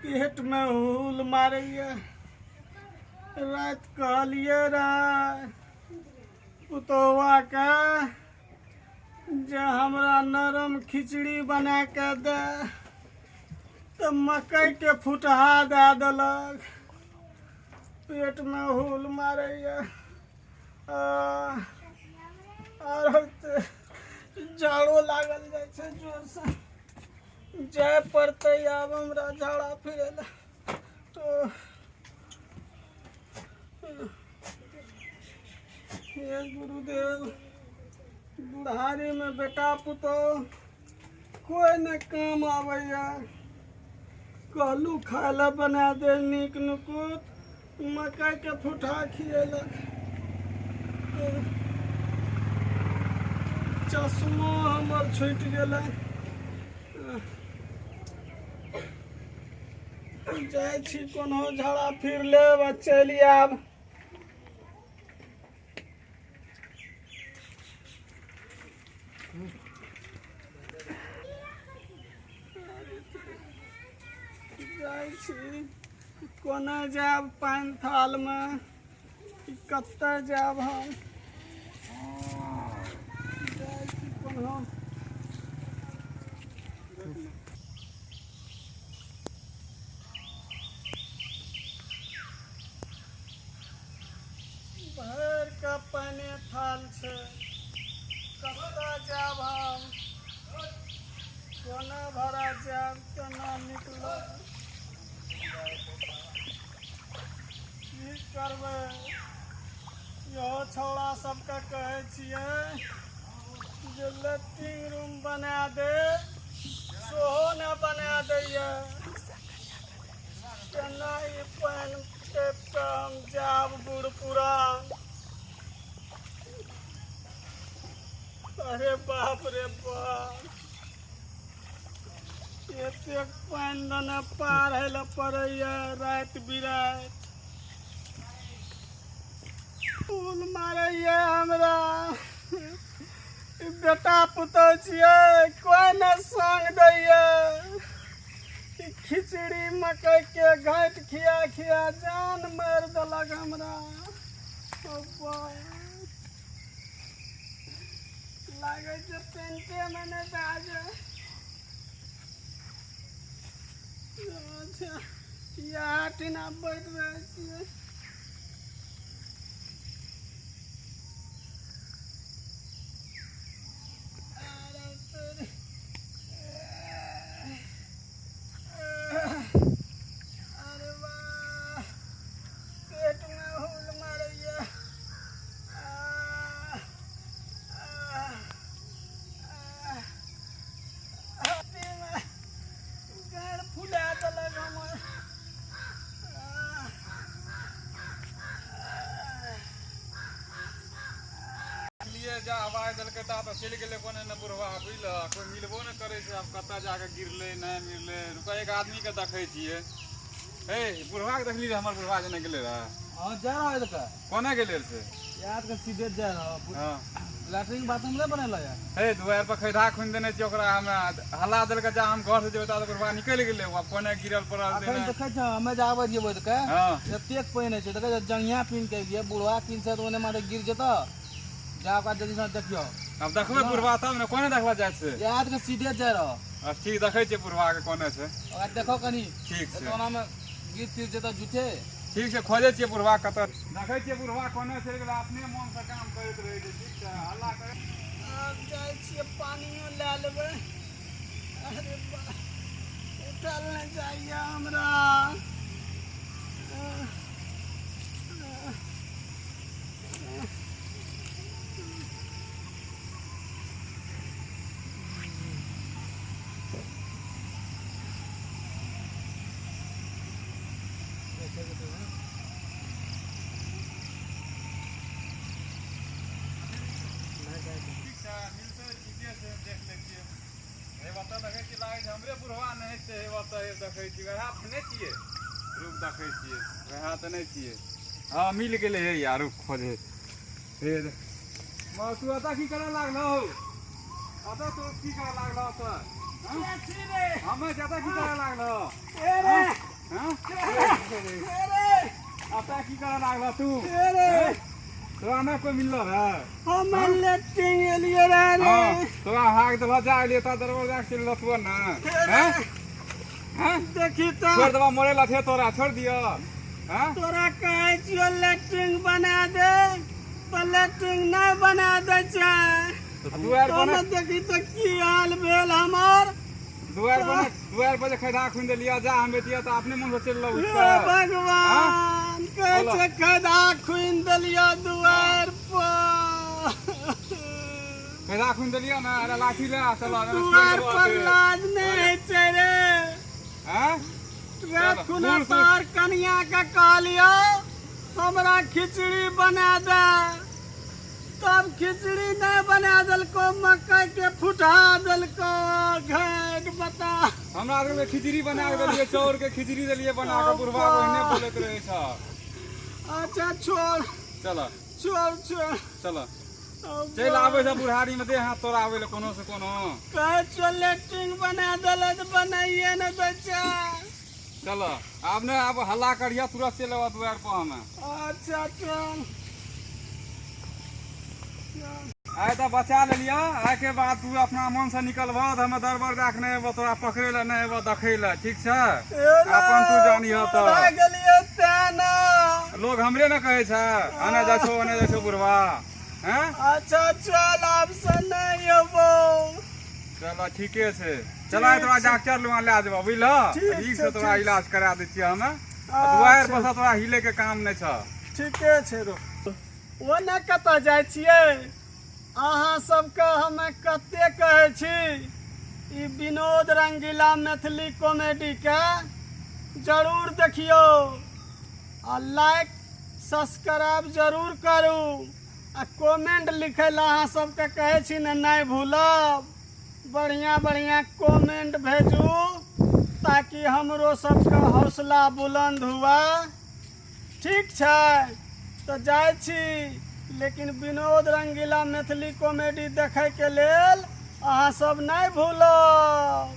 पेटमे हुल मारैए। राति कहलियै रहे पुतहुआके जे हमरा नरम खिचड़ी बना कऽ दे, तऽ मकइके फुटहा दए देलक। पेटमे हुल मारैए। आर जाड़ो लागल जाइ छै जोरसँ। जाय पड़तै आब हमरा झाड़ा फिरै लए। तो हे गुरुदेव, बुढ़ारीमे बेटा पुतोह कोइ नहि काम आबैए। कहलू खाय लए बना दे नीक नुकुत, मकइके फुटहा खिएलक। चश्मो हमर छुटि गेलै। जाइ छी कोनो झाड़ा फिर लेब आ चलि आयब। जाइ छी कोना जायब पानि थालमे, कतऽ जायब हम? जाइ छी कोनो। भरि कऽ पानि थाल छै, कतऽ जायब हम? कोना भरा जायब, केना निकलब? की करबै? इहो छौड़ा सबके कहै छियै जे लेट्रिन रूम बना दे, सेहो नहि बना दैया। केना ई पानि टपि कऽ हम जायब बूढ़ पुरान? अरे बाप रे बाप, एतेक पानि देने पार होइ लए पड़ैया राति बिराति। फूल मारैया हमरा। ई बेटा पुतहु छियै, कोइ नहि संग दैया। ई खिचड़ी मकइके घाटि खिया खिया जान मारि देलक हमरा। लागै छै पेंटेमे नहि भए जाय। अच्छा, इएह ठिना बैठ रहै छियै। अरे वाह, पेटमे हुल मारैया। गाड़ फुला देलक हमर। लिए जा आवाज देलकै ता तऽ चलि गेलै कोने ने बुढ़वा, बुझलह? कोइ मिलबो नहि करै छै। आब कतऽ जाके गिरलै, नहि मिललै। रुक, एक आदमीके देखै छियै। हे, बुढ़वा के देखली रहै? हमर बुढ़वा जेना गेलै रहै। हाँ, जा रहा है देखा। कोने गेलै से? याद के सीधे जा रहा। हाँ, लैट्रिन बाथरूम नहीं बनेला यार। हे, दुआरि पर खैधा खुनि देने छियै ओकरा। हमे हल्ला देलकै, जा हम घर से जेबै ता तऽ बुढ़वा निकलि गेलै। आब कोने गिरल पड़ल अखन देने। देखै छ, हमे जे आबै छियै बैठ के, हाँ, एतेक पानि होइ छै। देखै छ, जंघिया पिन्ह के एलियै। बुढ़वा किन से तऽ ओने मारे गिर जेतऽ। जा ओकरा जल्दी से देखियौ। आब देखबै बुढ़वा तब ने। कोने देखला जाइ छै? याद के सीधे जा रहा। आब ठीक, देखै छियै बुढ़वा के कोने छै। ओकरा देखो कनी। ठीक छै। ओना मे गिर तिर जेतऽ झूठे। ठीक छै, खोजै छियै बुढ़वा कतऽ। देखै छियै बुढ़वा कोने चलि गेलै। अपने मोनसँ काम करैत रहै छै। ठीक छै, हल्ला करै। आब जाइ छियै, पानियो लए लेबै। अरे बा, उठल नहि जाइए हमरा। ठीक छै, मिलतै, ठीके छै, देख लै छियै। हे बता, देखै छियै, लागै छै हमरे बुढ़वा नहि छै। हे बता, हे देखै छियै, वएह तऽ नहि छियै? रुक, देखै छियै, वएह तऽ नहि छियै? हँ, मिल गेलै। हे यार, रुक, खोजे। हे तू एतऽ की करऽ लागलौ? एतऽ तू की करऽ लागलौ? एतऽ हमे जतऽ की करऽ लागलौ? ए रे। हाँ रे अतः की करऽ लागल तू रे तोरा ना कोई मिललो रहे हम लेट्रिन एलियै रहे रे हाँ तोरा हाक देबह जा एलियै तोरा दरबर जा के चलि रहतुआ ना हैं हैं देखी तऽ छोड़ देबह मरे लथे तोरा छोड़ दियो हैं तोरा कहै छियौ लेट्रिन बना दे तऽ लेट्रिन नहि बना दै छै दुआरि तोने पर देखी तऽ की हाल भेल हमर दुआरि पर दुआरि पर जे खैधा खुनि देलियै जा हम एतियै तऽ अपने मोन से चलि रहू हे भगवान कहै बोलो। छै खैधा खुनि देलियौ दुआरि पर खैधा खुनि देलियै ने अरे लाठी ले आ चल दुआरि पर लाज नहि होइ छै रे हैं रात खुना बूढ़ सूढ़। तोहर कनिया के कहलियो हमरा खिचड़ी बना दे तब खिचड़ी नहीं बना देलको मकई के फुटा देलको घैट बता हमरा आरके खिचड़ी बना के देलियै चाउर के खिचड़ी देलियै बना के बुढ़वा ओहिने बोलैत रहै छ अच्छा छोड़ चल छोड़ छोड़ चल चलि आबै छ बुढ़ारी में देह हाथ तोरा आबै लए कोनो से कोनो कहै छियो लेट्रिन बना देले तऽ बनाइए ने दै छै चल आब ने आब हल्ला करिया तुरंत चलि अबऽ दुआरि पर हमे अच्छा चल आइ तऽ बचा लेलियऽ आइके बाद तू अपना मन से निकलबह तऽ हमे दरबर दए के नहि अयबऽ तोरा पकड़ै लए नहि अयबऽ देखै लए ठीक छै अपन तू जानिह तऽ भए गेलियै तें ने लोग हमरे ने कहै छै आने जाइ छौ ओने जाइ छौ बुढ़वा हैं अच्छा चल आब से नहि अयबो चल ठीके छै चल आइ तोरा डॉक्टर लग लए जेबऽ बुझलह ठीक ठीक छै, से तोरा ठीक इलाज करा दै छियै हमे अच्छा। दुआरि पर से तोरा हिले के काम नहि छौ ठीके छै रो ओ ने कतऽ जाइ छियै अहाँ सबके हमे कते कहै छी ई विनोद रंगीला मैथिली कॉमेडीके जरूर देखियौ आ लाइक सब्सक्राइब जरूर करू आ कमेंट लिखै लए अहाँ सबके कहै छी ने नहि भूलब बढ़िआँ बढ़िआँ कमेंट भेजू ताकि हमरो सबके हौसला बुलन्द हुए ठीक छै तऽ जाइ छी लेकिन विनोद रंगीला मैथिली कॉमेडी देखैके लेल अहाँ सब नहि भूलब।